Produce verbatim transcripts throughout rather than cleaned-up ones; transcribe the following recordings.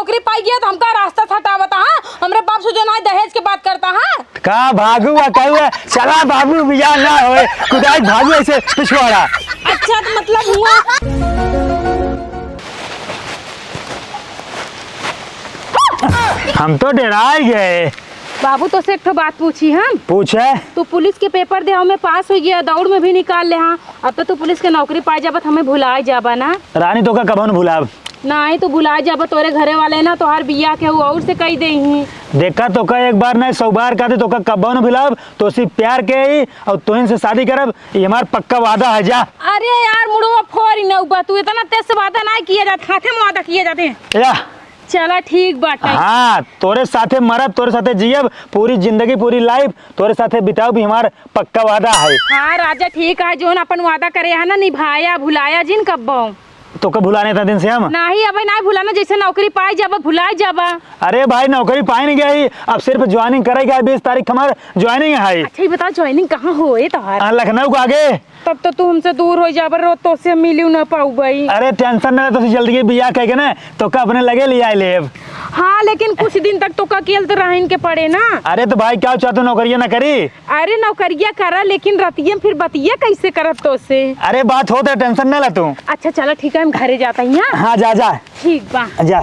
नौकरी पाई गया तो हमका रास्ता से हटावता, हाँ? हमरे बाप से जो ना दहेज के बात करता, हाँ? का भागू आ कहू है, चला बाबू बियाह ना होए, कुदाई भागू ऐसे पिछवाड़ा। अच्छा, तो मतलब हुआ। हम तो डेराई गए। बाबू, तोसे एक ठो बात पूछी हम? पूछे। तू पुलिस के पेपर देहउ में पास होइ गया, दौड़ में भी निकाल लेहा। अब तो तू पुलिस के नौकरी पाइ जाबा, त हमें भुलाइ जाबा ना। रानी, तोका कबहुँ न भुलाब। नाहीं, तू भुलाइ जाबा, तोरे घरे वाले ना तोहार बियाह केहू अउर से कइ देइहीं। देखा, तोका एक बार नाहीं, सौ बार कहा थे, तोका कबहुँ न भुलाब। तोसे प्यार के ही अउर तोहिन से शादी करब, ई हमार पक्का वादा है। जा। अरे यार, मुड़वा फोरी नउबा, तू इतना तेज से वादा नाहीं किया जात, हाथे में वादा किया जाते हैं। या। चला, ठीक बाटे। हाँ, तोरे साथे मरब, तोरे साथे जियब, पूरी जिंदगी, पूरी life तोरे साथे बिताउब, ई हमार पक्का वादा है। हाँ राजा, ठीक है, जौन अपन वादा करे है ना, निभाया, भुलाया जिन कब्बो। तोका भुलाने इतना दिन से हम? नाहीं, अबे नाहीं भुलाना, जैसे नौकरी पाइ जाबा, भुलाइ जाबा। अरे भाई, नौकरी पाइ नाहीं गया ही, अब सिर्फ joining करे गया, बीस तारीख हमार joining है। अच्छा, ये बताओ, joining कहाँ होए तोहार? हाँ, लखनऊ के आगे। तब तो तू हमसे दूर होइ जाबा, रोज तोसे मिलिउ ना पाउबई। अरे tension ना ले, तोसे जल्दी के बियाह कइके ना तोका अपने लगे लियाइ लेब। हाँ, लेकिन कुछ दिन तक तोका अकेल तो रहन के पड़े ना। अरे तो भाई, का चाहत हू, नौकरिया ना करी? अरे नौकरिया करा, लेकिन रतिया में फिर बतिया कैसे करब तोसे? अरे बात होत है, tension ना ले तू। अच्छा चला ठीक है, हम घरे जात ही, हाँ? हाँ, जा, जा। ठीक बा। जा।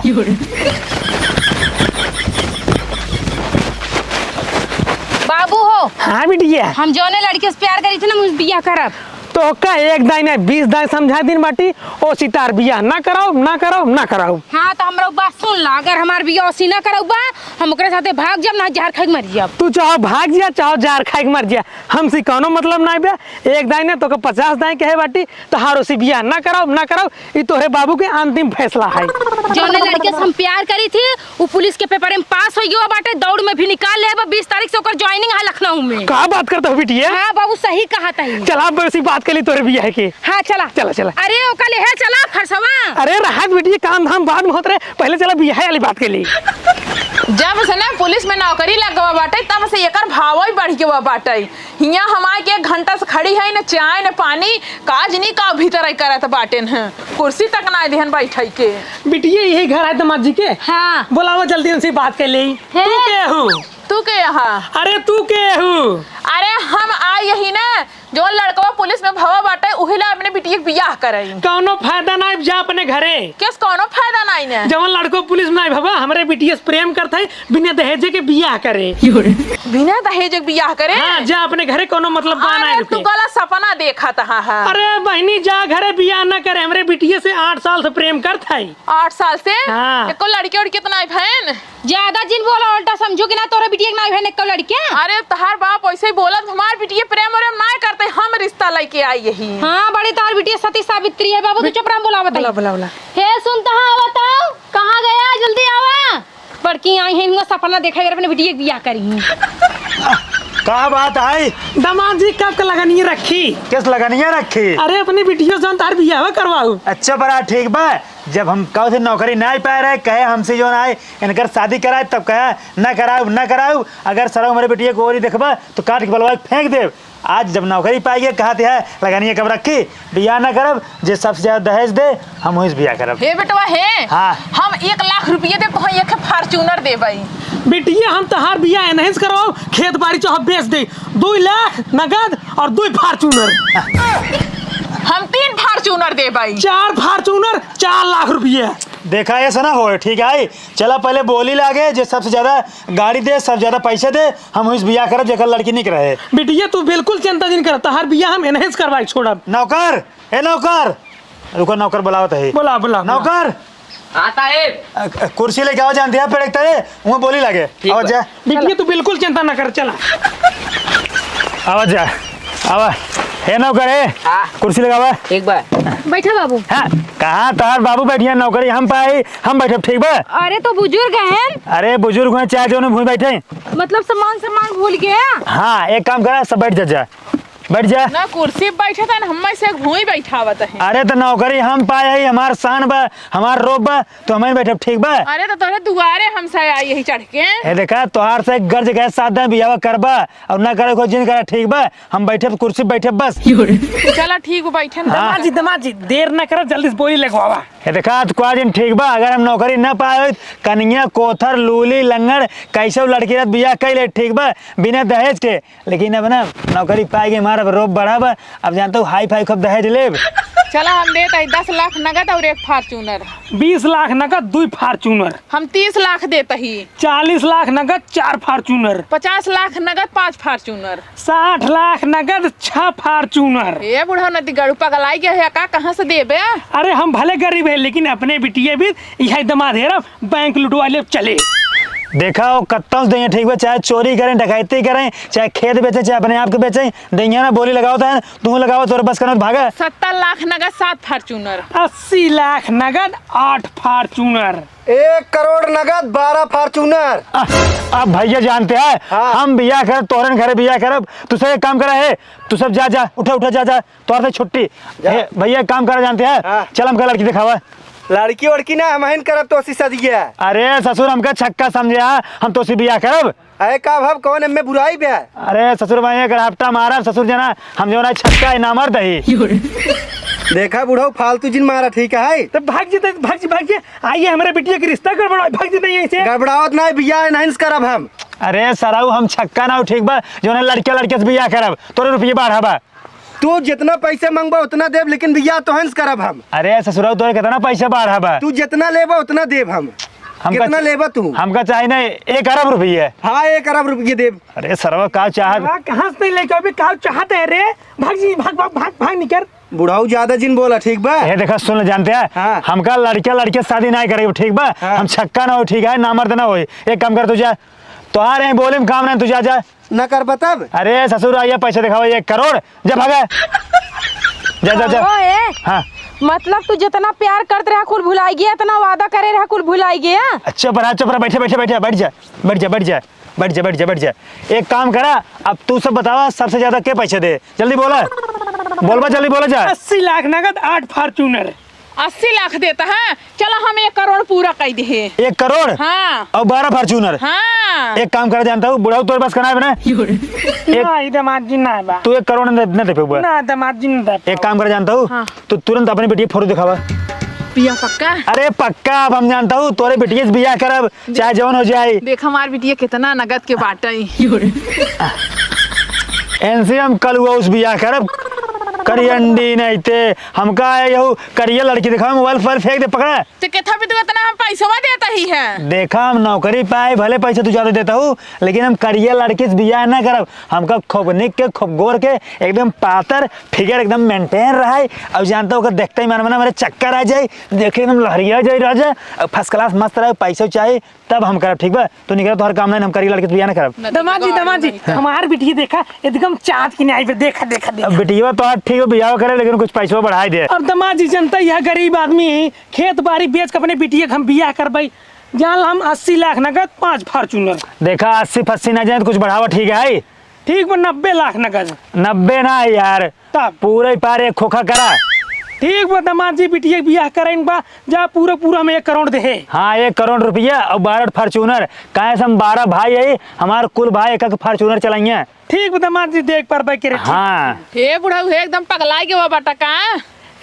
बाबू हो। हाँ बिटिया। हम जौने लड़के से प्यार करी थी ना, हम उस बियाह करब। तोका एक दाईं नाहीं, बीस दाईं समझाइ दिन बाटी, ओसी तोहार बियाह ना कराउब, ना कराउब, ना कराउब। हाँ, तो हमरो बात सुन ला, अगर हमार बियाह ओसी ना कराउबा, हम ओकरे साथे भाग जाब, ना जहर खाइके मर जाब। तू चाहो भाग जा, चाहो जहर खाइके मर जा, हमसे कौनो मतलब नाहीं बे। एक दाईं नाहीं, तोका पचास दाईं कहे बाटी, तोहार ओसी बियाह ना कराउब, ना कराउब, ई तोहरे बाबू के अंतिम फैसला है। जौने लड़के से हम प्यार करी थी, उ पुलिस के पेपर में पास होइ गवा बाटे, दौड़ में भी निकाल लेबा, बीस तारीख से ओकर joining है लखनऊ में। का बात करत हो बिटिया? हाँ बाबू, सही कहत ही। चला, अब ओसी बात कइ ली तोहरे बियाह के। हाँ, चला। चला, चला। अरे, ओका लेहे चला, फरसवा। अरे, रहत बिटिया, काम धाम बाद में होत रहे, पहिले चला बियाह वाली बात कइ ली। जब से ना पुलिस में नौकरी लग गवा बाटे, तब से एकर भाव ही बढ़ गवा बाटे। हियाँ हम आइके एक घंटा से खड़ी है, न चाय न पानी, का जनी का भीतर आई करत बाटेन हैं, कुर्सी तक ना दिहन बैठई के। बिटिया, यही घर है दामाद जी के? हाँ। बोलावा जल्दी, उनसे बात कइ ली। हे। तू के हू? तू के हू? अरे तू के हू? अरे हम आई यही ना, जो लड़कवा पुलिस में भवा बाटे, उही ला अपने बिटिया के बियाह करई। कौनो फायदा नाहीं, जा अपने घरे। केस कौनो फायदा नाहीं ने? जवन लड़को पुलिस में नाहीं भवा, हमरे बिटिया से प्रेम करत है, बिना दहेजे के बियाह करे। बिना दहेजे के बियाह करे? हाँ, जा अपने घरे, कौनो मतलब बा ना अरे, रुके। तू गलत सपना देखत हा, हा। अरे बहिनी, जा घरे, बियाह ना करे, हमरे बिटिया से आठ साल से प्रेम करत है। आठ साल से? हाँ। एको लड़की उड़की तो नाहीं भैन? ज्यादा जिन बोला, उल्टा समझो कि ना तोरे बिटिया के नाहीं भैन एको लड़के। अरे, तहार बाप वैसे ही बोलत, हमार बिटिया प्रेम व्रेम नाहीं करते, हम रिश्ता लइके आई यही। हाँ, बड़ी तोहार बिटिया सती सावित्री है, बाबू, तू चुप रह, हम बोलावत है। बोला, बोला, बोला। हे, सुनत हा, आवा तो, कहाँ गया, जल्दी आवा। बड़की आई हैं, इनका सपना देखा, अगर अपने बिटिया के बियाह करी हैं। का बात आई? दामाद जी, कब के लगनिया रखी? किस लगनिया रखी? अरे, अपनी बिटिया से जौन तार बियाह करवाऊ। अच्छा, बड़ा ठीक बा। जब हम कब से नौकरी नाहीं पाए रहे, कहे हमसे जौन आए, इनकर शादी कराए, तब कहे, "ना कराऊ, ना कराऊ, अगर सरऊ हमरे बिटिया के ओरी देखबा, तो काट के बलवा के फेंक देब।" आज जब नौकरी पाई गए, कहत है, "लगनिया कब रखी, बियाह ना करब, जे सबसे ज्यादा दहेज दे, हम वही से बियाह करब।" हे बेटवा, हे, हाँ। हम एक लाख रुपया दे, तोहे एक Fortuner देबई। बिटिया, हम तोहार बियाह एनही से करवाओ, खेत बाड़ी चाहे बेच दे, दुई लाख नगद और दुई Fortuner। हम तीन Fortuner देबई। चार Fortuner, चार लाख रुपया। देखा, ऐसा ना होए, ठीक है? चला, पहले बोली लागे, जे सबसे ज्यादा गाड़ी दे, सबसे ज्यादा पैसे दे, हम वही से बियाह करब, जेकर लड़की निक रहे। बिटिया, तू बिल्कुल चिंता जिन कर, तोहार बियाह हम एनही से करवाई छोड़ब। नौकर, ए नौकर, रुको, नौकर बुलावत है। बुला, बुला, बुला। नौकर। हाँ, साहेब। अ, अ, कुर्सी लेके आओ, जानती है, पेड़ एक तरे, वहाँ बोली लागे। ठीक आवा बा। जा। बिटिया, तू बिल्कुल चिंता ना कर, चला। आवा जा, आवा। हे नौकर, हे। हाँ। कुर्सी लगावा। ठीक बा। बैठा बाबू। हाँ, कहाँ तोहार बाबू बैठिया, नौकरी हम पाई, हम बैठब, ठीक बा? अरे, तो बुजुर्ग हैं। अरे, बुजुर्ग हैं, चाहे जो उन्हें भूमि बैठे। मतलब, सम्मान, सम्मान भूल गया। हाँ, एक काम करा, सब बैठ जा, जा। बैठ जा। ना कुर्सी पे बैठत है, ना हम्मे से एक भूमि बैठावत है। अरे, तो नौकरी हम पाए है, हमार शान बा, हमार रोब बा, तो हमें बैठब, ठीक बा? अरे, तो तोरे दुआरे हमसे आई यही चढ़ के। ए, देखा, तोहार से गर्ज गए साथ दे, बियाह करबा, और ना करे कोई जिन करे, ठीक बा? हम बैठे कुर्सी पे बैठे बस। चला, ठीक बा, बैठे। हाँ। दामाद जी, दामाद जी, देर ना करो, जल्दी से बोली लगवावा। ए देखा, आज कुआ दिन ठीक बा, अगर हम नौकरी न पाए होइत, कनिया, कोथर, लूली, लंगड़, कैसे लड़की रहत बियाह कइ ले, ठीक बा, बिना दहेज के। लेकिन अब ना, नौकरी पाए के मार अब रोब बढ़ा बा। अब जानत हू, हाई फाई खूब दहेज लेब। चला, हम देत हई दस लाख नगद और एक Fortuner। बीस लाख नगद, दुई Fortuner। हम तीस लाख देत हई। चालीस लाख नगद, चार Fortuner। पचास लाख नगद, पाँच Fortuner। साठ लाख नगद, छह Fortuner। ए बुढ़ऊ, नदी गड़ू पगलाई गया है का? कहाँ से देबे? अरे, हम भले गरीब है, लेकिन अपने बिटिया भी यही दमाद हेरब, बैंक लुटवा लेब, चले। देखा, वो कत्तौ से देइहैं, ठीक बा, चाहे चोरी करें, डकैती करें, चाहे खेत बेचे, चाहे अपने आप के बेचे, देइहैं ना, बोली लगावत है, तू लगावा, तोरे बस करत भागा। सत्तर लाख नगद, सात Fortuner। अस्सी लाख नगद, आठ Fortuner। एक करोड़ नगद, बारह Fortuner। आ, अब भैया जानते हैं, हाँ। हम बियाह करब, तोहरन घरे बियाह करब, तू सब एक काम करा है, तू सब जा, जा, उठा, उठा, जा, जा, तोहर से छुट्टी। जा। ए, भैया एक काम करा जानते हैं, हाँ। चल हमका लड़की देखावा। लड़की वड़की ना, हमहिन करब तोसी सदिया। अरे ससुर, हमका छक्का समझे, हाँ, हम तोसी बियाह करब। अरे का भब, कौन एमे बुराई बे? अरे ससुर, मैं एक रपटा मारब, ससुर जना, हम जो ना छक्का है, नामर्द ही। देखा बुढ़ऊ, फालतू जिन मारा, ठीक है? तो भाग जी, भाग जी, भाग जी। आइए, हमरे बिटिया के रिश्ता गड़बड़ा, भाग जी, नहीं ऐसे। गड़बड़ावत ना, बियाह नहीं से करब हम। अरे सरऊ, हम छक्का ना हो, ठीक बा, जो ना लड़के लड़के से बियाह करब, तोरे रुपये बढ़ाबा। तू जितना पैसे मांगबा उतना देब, लेकिन बियाह तोहन से करब हम। अरे ससुरऊ, तोरे कितना पैसा बढ़ाबा? तू जितना लेबा उतना देब हम। हमका कितना लेबा तू? हमका चाही ना एक अरब रुपये। हाँ, एक अरब रुपये देब। अरे सरवा, का चाहत? सरवा, कहाँ से लेके अबे, का चाहत है रे? भाग जी, भाग, भाग, भाग, भाग निकर। बुढ़ऊ ज्यादा जिन बोला, ठीक बा? ए देखा, सुन ले, जानते हैं, हाँ। हमका लड़का लड़के से शादी नहीं करे, ठीक बा? हाँ। हम छक्का ना हो, ठीक है, नामर्द ना हो। एक काम कर, तू जा, तोहार यहीं बोले में काम नहीं, तू जा, जा। ना करबा तब? अरे ससुर, आइए पैसा दिखावा, एक करोड़, जा भागा। जा, जा, जा। ओ, ए, हाँ। मतलब तू जितना प्यार करत रहा कुल भुलाई गया, इतना वादा करे रहा कुल भुलाई गया। चुप रहा, चुप रहा, बैठे, बैठे, बैठे, बैठ जा, बैठ जा, बैठ जा, बैठ जा, बैठ जा, बैठ जा। एक काम करा, अब तू सब बतावा, सबसे ज्यादा के पैसा दे? जल्दी बोला, बोलबा, जल्दी बोला जा। अस्सी लाख नगद, आठ Fortuner। अस्सी लाख देता है, चलो हम एक करोड़ पूरा कर दे। एक करोड़? हाँ। और बारह Fortuner? हाँ। एक काम करा जानता हूँ, बुढ़ऊ तोरे पास कना है बना? एक ना, ई दामाद जी ना बा। तू एक करोड़ न, न दे पेबा? ना, दामाद जी ना दे एक काम करा जानता हूँ, हाँ। तू तुरंत अपने बेटी के फोटो दिखावा। पिया पक्का? अरे पक्का, अब हम जानता हूँ, तोरे बेटिया से बियाह करब, चाहे जवन हो जाए। देख हमार बिटिया कितना नगद के बाटई। एनसीएम कलुआ उस बियाह करब, करियंडी नहीं ते, हमका यहू करिया लड़की दिखावे, मोबाइल फोबाइल फेंक दे, पकड़ा। तो केथा भी तू इतना हम पैसवा देता ही है। देखा, हम नौकरी पाए, भले पैसे तू ज्यादा देता हूँ, लेकिन हम करिया लड़की से बियाह ना करब। हमका खूब निक के, खूब गोर के, एकदम पातर, फिगर एकदम मेंटेन रहे। और जानता हूँ, ओकर देखते ही मन में ना मेरे चक्कर आ जाए, देखे एकदम लहरिया जाए राजा, और फर्स्ट क्लास मस्त रहे, पैसा चाहे, तब हम करब, ठीक बा? तू निकला, तोहर काम नहीं, हम करिया लड़की से बियाह ना करब। दामाद जी, दामाद जी, हमार बिटिया देखा, एकदम चाँद की नाई पे, देखा, देखा, देखा। अब बिटिया तो ठीक हो, बियाह करे, लेकिन कुछ पैसवा बढ़ाई दे। अब दामाद जी, जनता यह गरीब आदमी है, खेत बाड़ी बेच के अपने बिटिया के हम बियाह करबई। जान ला हम अस्सी लाख नगद, पाँच Fortuner। देखा, अस्सी फस्सी ना जाए तो कुछ बढ़ावा, ठीक है? ठीक बा, नब्बे लाख नगद। नब्बे ना यार, तब? पूरे पार एक खोखा करा। ठीक बा, दामाद जी, बिटिया के बियाह कराइन बा, जा पूरा पूरा हम एक करोड़ देहे। हाँ, एक करोड़ रुपया और बारह Fortuner। काहे से हम बारह भाई है, हमार कुल भाई एक एक Fortuner चलाइए। ठीक बा, दामाद जी, देख पर बैके रे, ठीक। हाँ। हे बुढ़ऊ, हे एकदम पगला गया बाटा का?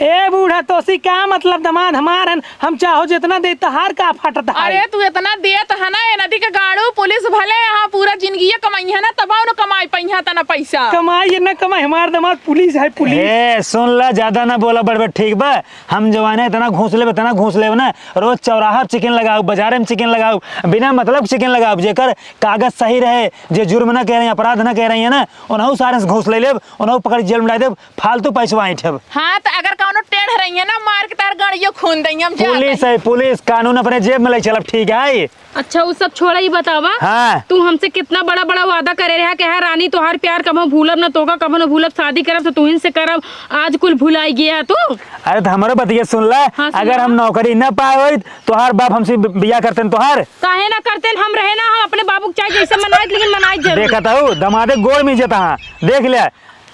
ए बूढ़ा, तोसी का मतलब, दामाद हमार हन, हम चाहो जितना दे, तहार का फटत है? अरे तू इतना देत है ना, ए नदी के गाड़ू, पुलिस भले यहाँ पूरा जिंदगी कमाई है ना, तब न कमाई पाई है तना पैसा। कमाई या ना कमाई, हमार दामाद पुलिस है, पुलिस। ए, सुन ला, ज्यादा ना बोला बड़बड़, ठीक बा? हम जवाने इतना घूस लेब, इतना घूस लेब ना, रोज चौराहा पे चिकन लगाओ, बाजारे में चिकन लगाओ, बिना मतलब चिकन लगाओ, जेकर कागज सही रहे, जे जुर्म ना कह रही, अपराध ना कह रही है ना, उन्हों सारे से घूस ले लेब, उन्हों पकड़ जेल में डाल देब, फालतू पैसवा ऐंठब। हाँ, तो अगर कौनो टेढ़ रही है ना, मार के तार गड़ियो खून दई हम, जा पुलिस तनी। है, पुलिस, कानून अपने जेब में ले चलब, ठीक है? अच्छा, उ सब छोड़ा, ही बतावा। हाँ। तू हमसे कितना बड़ा बड़ा वादा करे रहा कि हाँ रानी, तोहार प्यार कबो भूलब ना, तोका कबो ना भूलब, शादी करब तो तुहिन से करब, आज कुल भुलाई गया तू। अरे तो हमारो बतिया सुन ला, हाँ, सुन अगर ला। हम नौकरी ना पाए होइत, तोहार बाप हमसे बि-, बियाह करते न तोहार। काहे ना करते न, हम रहे ना, हम अपने बाबू के चाहे जैसे मनाइत, लेकिन मनाइत जरूर। देखत हूँ, दमादे गोड़ में इज्जत हाँ, देख ले।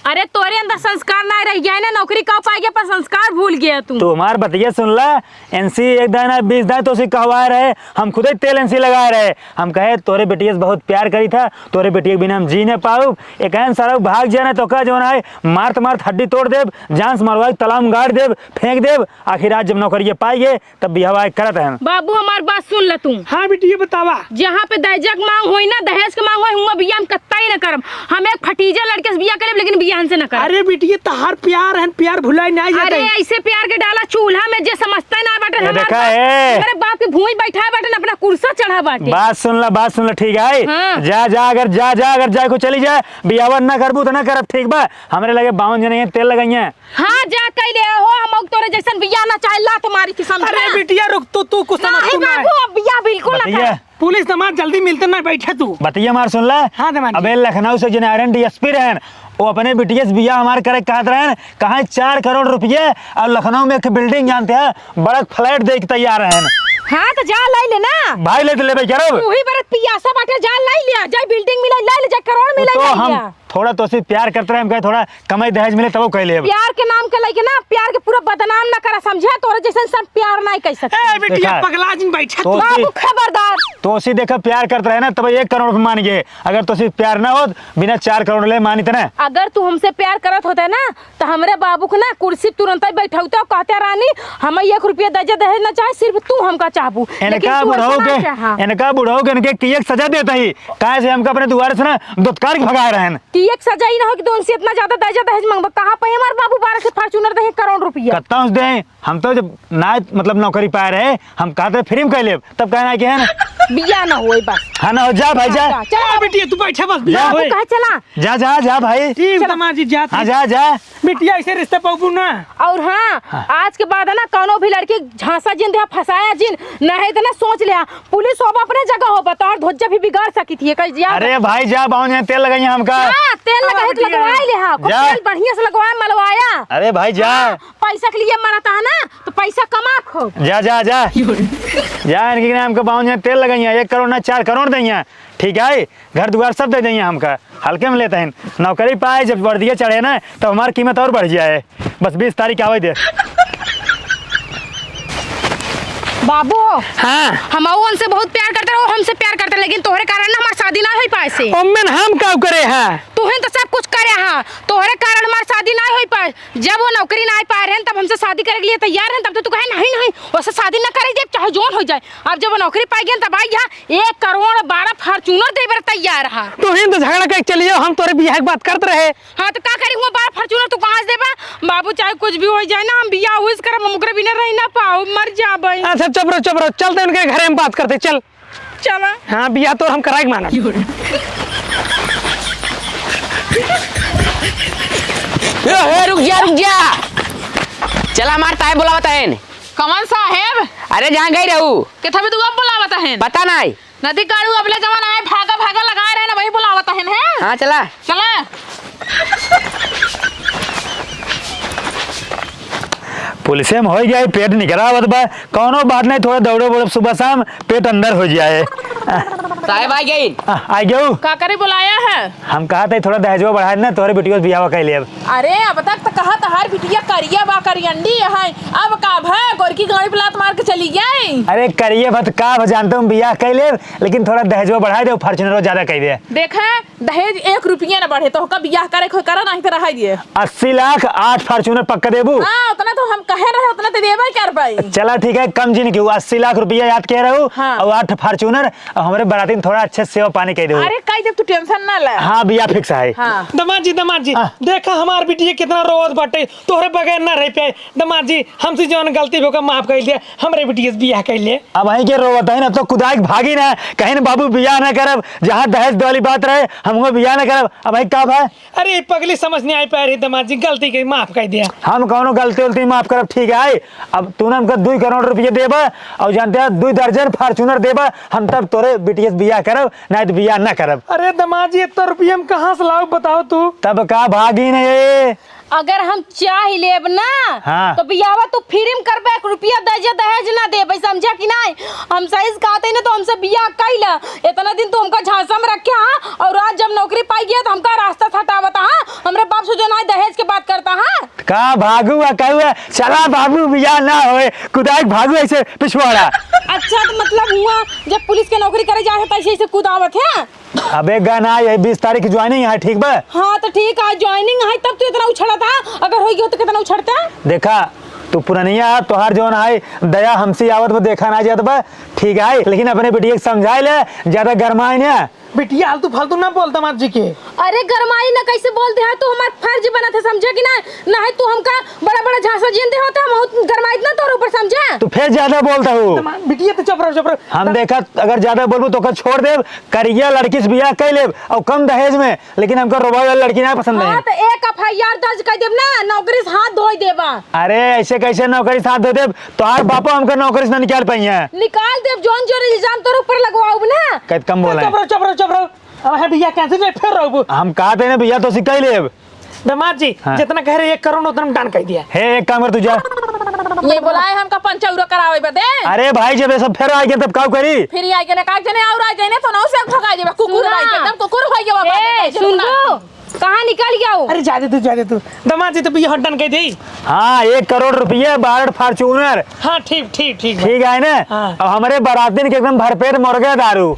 अरे, तोरे अंदर संस्कार ना रह गया है ना, नौकरी का पाएगे पर संस्कार भूल गया तू। तू हमार बतिया सुन ला, एनसी एक दाना बीस दाना तो उसे कहवाए रहे, हम खुदे तेल एनसी लगाए रहे। हम कहे तोरे बेटिया से बहुत प्यार करी था, तोरे बेटिया के बिना हम जी न पाउब। एक एहन सारा भाग जाए ना तो का जौन है, मारत मारत हड्डी तोड़ देब, जान से मरवाई, तालाब में गाड़ देब, फेंक देब। आखिर आज जब नौकरिया पाई गए, तब बियाह करत हैं। बाबू, हमार बात सुन ल तू। हाँ बिटिया, बतावा। जहाँ पे दहेज के मांग होई ना, दहेज के मांग होई, हुआं बियाह हम कत्ता ही न करब। हम एक फटीजा लड़के से बियाह करब, लेकिन बियाह हमसे न करब। अरे बिटिया, तहार प्यार है, प्यार भुलाई ना जाते। अरे, ऐसे प्यार के डाला चूल्हा में, जे समझता ही ना बाटे। ए, हमार देखा बाप, है। हमारे बाप के भूमि बैठा बाटे, अपना कुर्सा चढ़ा बाटे। बात सुन ला, बात सुन ला, ठीक है? हाँ। जा, जा, अगर जा, जा, अगर जाए को चली जाए, बियाह ना करबू तो ना करब, ठीक बा? हमरे लगे बावन जने हैं, तेल लगाइए। हाँ, जा कह ले हो, हम तोरे जैसन बियाह ना चाहे, लात मारी के समझा। अरे बिटिया रुक, तू, तू कुछ समझ नहीं तू ना है। बाबू, अब बियाह बिल्कुल ना बतिया। कर। पुलिस दमाद जल्दी मिलते ना, बैठे तू। बतिया मार सुन ला। हाँ दमाद जी। अबे लखनऊ से जने आर एन डीएसपी रहन, वो अपने बिटिया से बियाह हमार करे कहत रहन, कहाँ चार करोड़ रुपये और लखनऊ में एक बिल्डिंग जानते हैं, बड़ा फ्लैट दे के तैयार रहन। हाँ तो जा ले ले ना। भाई ले तो लेबे करो। तू ही बरत पियासा बाटे, जा ले लिया, जा बिल्डिंग मिला ले ले, जा करोड़ मिला तो ले हम लिया। थोड़ा तोसे प्यार करत रहे, हम कहे थोड़ा कमाई दहेज मिले तब वो कह लेब। प्यार के नाम के लइके ना, प्यार के पूरा बदनाम ना करा, समझे? तोरे जैसन सब प्यार नहीं कह सकते। ए बिटिया, देखा, पगला जिन बैठा तू। तोसे बाबू खबरदार। तोसे देखा प्यार करत रहे ना, तब एक करोड़ पे मान गए। अगर तोसे प्यार ना होत, बिना चार करोड़ ले मानित ना। अगर तू हमसे प्यार करत होते ना, तो हमरे बाबू को ना कुर्सी तुरंत ही बैठौते और कहते, "रानी, हम एक रुपया दहेज, दहेज ना चाहे, सिर्फ तू हमका चाहबू।" लेकिन इनका तू ऐसा बुढ़ऊ ना के, चाहा। इनका बुढ़ऊ के इनके की एक सजा देता ही, काहे से हमका अपने दुआरे से ना दुत्कार के भगाए रहन। कि एक सजा ही ना हो कि दोन से इतना ज्यादा दहेज दहेज मांगबा। कहाँ पे हमार बाबू बारह से Fortuner दे करोड़ रुपया? कत्ता उस दे? हम तो जब ना, मतलब, नौकरी पाए रहे, हम कहते फ्री में कह लेब, तब कहना कि है ना? बिया ना होए बस। हाँ ना हो, जा भाई, जा। हाँ, जा, चला। ए बिटिया, तू बैठा बस, बिया जा। होए। बाबू कहे चला। जा, जा, जा भाई। ठीक, चला। दमाद जी, जा हाँ, तू। जा, जा। बिटिया, ऐसे रिश्ता पाबू ना। और हाँ, हाँ। आज के बाद है ना, कौनो भी लड़की झांसा जिन दे, फंसाया जिन, नहीं तो ना सोच ले, पुलिस होबा अपने जगह होबा, तोहर धोज्जा भी बिगाड़ सकी थी, कह जिया। अरे भाई जा, बावन जने तेल लगाइए हमका। हाँ, तेल हाँ, लगाए तो बिटिया। लगवाए ले, हाँ, खूब जा। तेल बढ़िया से लगवाए, मलवाया। अरे भाई जा। हाँ, पैसा के लिए मरता है ना, तो पैसा कमा खूब। जा, जा, जा। जा, इनके नाम का बावन जने तेल लगाइए, एक करोड़ ना, चार करोड़ देइए, ठीक है, घर दुआर सब दे देइए हमका, हल्के में लेते हैं। नौकरी पाए, जब वर्दिया चढ़े ना, तब हमार कीमत और बढ़ जाए। बस बीस तारीख आवे दे। बाबू, हाँ। हम उनसे बहुत प्यार करते रहे, वो हमसे प्यार करते, लेकिन तोहरे कारण ना हमार शादी ना होई पाए से। ओमेन हम का करे हा? तू ही तो सब कुछ करे हा, तोहरे कारण हमार शादी ना होई पाए। जब वो नौकरी ना पाए रहन, तब हमसे शादी करे के लिए तैयार रहन, तब तो तू कहे, "नहीं, नहीं, वैसे शादी ना करे देब, चाहे जौन हो जाए।" अब जब वो नौकरी पाई गए, तब आई यहाँ एक करोड़ बारह Fortuner दे बर तैयार हा। तू ही तो झगड़ा करके चली जाओ, हम तोरे बियाह के बात करते रहे। हाँ, तो का करी, हुआ बारह Fortuner तू कहाँ से देबा? बाबू, चाहे कुछ भी हो जाए ना, हम बियाह उस करब, हम ओकरे बिना रह ना पाओ, मर जाबे। अच्छा, चुप रहो, चुप रहो, चलते उनके घरे हम बात करते, चल। चला। हाँ, बियाह तोर हम कराई के मानब। ए, ए, रुक जा, रुक जा। चला, हमार ताए बुलावत हन। कमन साहेब? अरे, जहाँ गई रहू? किथा भी तू अब बुलावत हन? पता नहीं। नदी काढ़ू अबले जवन आए, भागा, भागा लगाए रहे ना, वही बुलावत हन, हैं? हाँ, चला। चला। पुलिसे में हो गया, पेट निकरावत बा। कौनो बात नहीं, थोड़ा दौड़े बोड़े सुबह शाम, पेट अंदर हो जाए। साहेब आ गई। आ, आ गयो। का करे बुलाया है? हम कहा थे थोड़ा दहेजवा बढ़ाए ना, तोहरे बिटिया से बियाह कर लेब। अरे अब तक तो कहा तहार बिटिया करिया बा, करियंडी है, अब का भा गोरकी गाड़ी पे लात मार के चली गई? अरे करिए बा त का भा, जानते हम बियाह कर लेब, लेकिन थोड़ा दहेजवा बढ़ाए दे, Fortuner ज्यादा कर दे। देखे दहेज एक रुपया न बढ़े, तोहका बियाह करे के होई करा, नहीं तो रहाई दिए। अस्सी लाख, आठ Fortuner पक्का देबू? हाँ, उतना तो हम कहे रहे, उतना तो देबे करबे। चला ठीक है, कम जिन की, अस्सी लाख रुपया याद कह रहू, हाँ। और आठ Fortuner, और हमरे बराती में थोड़ा अच्छे सेवा पानी कह देबू। अरे कह दे, तू tension ना ले। हाँ, बियाह fix है। हाँ। दमाद जी, दमाद जी, हाँ। देखा हमार बिटिया कितना रोवत बाटे, तोहरे बगैर ना रह पाए। दमाद जी, हमसे जौन गलती होगा माफ कर दे, हमरे बिटिया से बियाह कर ले। अब वहीं के रोवत है ना, तो कुदाई के भागी ना, कहीं ना बाबू बियाह ना करब, जहाँ दहेज वाली बात रहे, हम वो बियाह ना करब। अब भाई का भाई? अरे पगली समझ नहीं आई पा रही दमाद जी, गलती के माफ कर दिया। हम कौनो गलती उलती माफ करब, ठीक है? अब तू ना हमका दुई करोड़ रुपये देबा और जानते हैं दुई दर्जन Fortuner देबा, हम तब तोरे बिटिया से बियाह करब, नहीं तो बियाह ना करब। अरे दमाद जी, इतना रुपया हम कहाँ से लाओ बताओ तू? तब का भागी नहीं? अगर हम चाह लेब ना, हाँ। तो बियाहवा तू free में करबे, एक रुपया दहेज, दहेज ना देबे, समझा कि नहीं? हम सही से कहते ही ना, तो हमसे बियाह कइला। इतना दिन तू हमका झांसा में रखे, हाँ, और आज जब नौकरी पाई गया, तो हमका रास्ता से हटावता, हाँ? हमरे बाप सो जो ना दहेज के बात करता, हाँ? का भागू आ कहू है, चला बाबू बियाह ना होए, कुदाई भागू ऐसे पिछवाड़ा। अच्छा, तो मतलब हुआ जब पुलिस के नौकरी करे जाए तो ऐसे ऐसे कुदावत है? अबे गना, ये बीस तारीख की joining है, ठीक बा? हाँ, तो ठीक है, joining है, तब तू इतना उछड़ा था, अगर हो गया तो कितना उछड़ता? देखा, तू पुरनिया, तोहार जौन है दया हमसे आवत बा, देखा ना जात बा, ठीक है, लेकिन अपने बिटिया के समझाए ले, ज्यादा गरमाए ना। बिटिया आलतू फालतू ना बोल दामाद जी के। अरे गरमाई ना, कैसे बोल दे है, तू हमार फर्ज बनत है, समझे कि ना? ना है तू हमका बड़ा बड़ा झांसा जिन दे होते, हम बहुत गरमाइत ना तोर ऊपर, समझे? तू फिर ज्यादा बोलता हूँ। दामाद, बिटिया तो चुप रहो, चुप रहो। हम देखा, अगर ज्यादा बोलबू तो ओकर छोड़ देब, करिया लड़की से बियाह कर लेब और कम दहेज में, लेकिन हमका रोबावे वाली लड़की ना पसंद हाँ, है। तो एक F I R दर्ज कर देब ना, नौकरी से हाथ धोई देबा। अरे ऐसे कैसे नौकरी से हाथ धोई देब? तोहार बापो हमका नौकरी से ना निकाल पाई है। निकाल देब, जौन जौन इल्जाम तोर ऊपर लगवाऊब ना। कत कम बोला है। चुप रहो, चुप रहो, चुप रहो। अब है बियाह cancel, नहीं फिर रहो। हम कहा थे ना बियाह तो सिखाई लेब। दामाद जी, हाँ। जितना कह रहे एक करोड़ उतना में done कर दिया। हे, एक काम कर, तू जा। ये बोलाए हमका पंचौरा करावे बदे। अरे भाई, जब ये सब फिर आ गया तब का करी? फिर आई गए ना, का जने और आ जाए ना तो ना उसे भगा देबा, कुकुर सुना। आई के एकदम कुकुर हो गया बाबा, ए, एकदम सुन लो, कहाँ निकल गया वो? अरे जा दे तू, जा दे तू। दामाद जी तो बियाह done कर दे। हाँ, एक करोड़ रुपये, बारह Fortuner। हाँ, ठीक, ठीक, ठीक बा। ठीक है ना? हाँ। अब हमारे बारातिन के एकदम भरपेट मुर्गा दारू।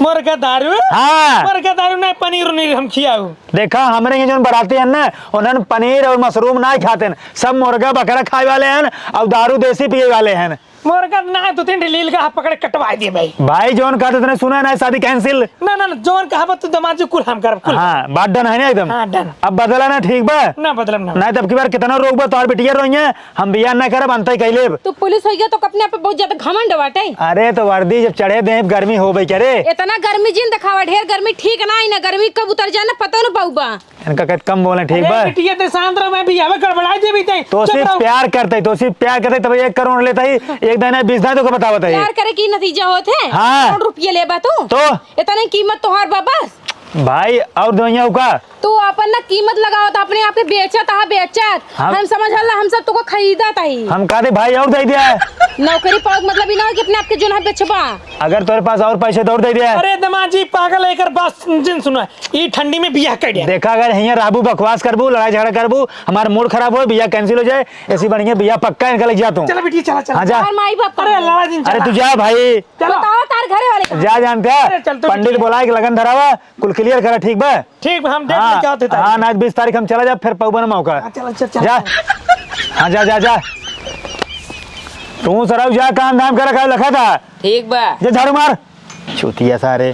मुर्गा दारू? हाँ। मुर्गा दारू नहीं, पनीर उनीर हम खियाऊ। देखा, हमरे यहाँ जौन बराती हैं ना, उन्हन पनीर और mushroom ना खाते हैं, सब मुर्गा बकरा खाए वाले हैं और दारू देसी पिए वाले हैं। मुर्गा ना, दो तीन ठे लील का पकड़ कटवा दिए भाई। भाई, जौन कहते तने सुना ना, शादी cancel। ना, ना, ना, जौन कहा बा तू दामाद जी, कुल हम करब, कुल। हाँ, बात done है ना एकदम? हाँ, done। अब बदला ना, ठीक बा? ना बदलब ना। नहीं, तब की बार कितना रोक बा, तोहार बिटिया रोइया, हम बियाह ना करब, अंतई कह लेब। तू पुलिस हो गया तो अपने आप पे बहुत ज्यादा घमंड बाटे। अरे, तो वर्दी जब चढ़े दे, गर्मी हो भाई, क्या रे? इतना गर्मी जिन दिखावा, ढेर गर्मी ठीक ना, ई ना गर्मी कब उतर जाए ना, पता ना पाऊ बा। इनका कहत कम बोले, ठीक अरे बा? बिटिया, ते शांत रहो, मैं भी हवे गड़बड़ा देबी ते। तो चुप सिर्फ रहो। प्यार करते, तो सिर्फ प्यार करते, तब एक करोड़ लेता ही, एक दाना बीस दाना तो को बतावत है। प्यार करे की नतीजा होत है? हाँ। करोड़ रुपया लेबा तू? तो? इतने कीमत तोहार बा बस? भाई, और दुनिया का? तू अपन ना कीमत लगावत, अपने आप के बेचत हा, बेचत। हम हम समझ हल्ला, हम सब तुको खरीदत ही। हम कहते भाई और दे दिया है। नौकरी पावत मतलब ई ना हो कि अपने आप के जोन है बेचबा। अगर तोरे पास और पैसे तो और दे दिया है। अरे दामाद जी, पागल है, एकर बात जिन सुना। ई ठंडी में बियाह कर दिया। देखा, अगर हियाँ रहबू, बकवास करबू, लड़ाई झगड़ा करबू, हमार mood खराब हो, बियाह cancel हो जाए, ऐसी बढ़िया बियाह पक्का इनका लग जा तू। चला बिटिया, चला, चला। हाँ, जा। यार माई बाप अरे चला। लाला जी, अरे चला। तू जा भाई। चला। बताओ तार घरे वाले कहाँ? जा जानते हैं। अरे चल तू पंडित बिटिया। बोला के लगन धरावा, कुल clear करा, ठीक बा? ठीक बा, हम date हाँ, लेके आते तारीख। हाँ, आज बीस तारीख हम चला जा, फिर पौबा ना मौका। हाँ, चला, चल, चल, जा। चल। हाँ, जा, जा, जा। तू सरऊ जा, काम धाम करा, का लखा था। ठीक बा। जा झाड़ू मार। चूतिया सारे।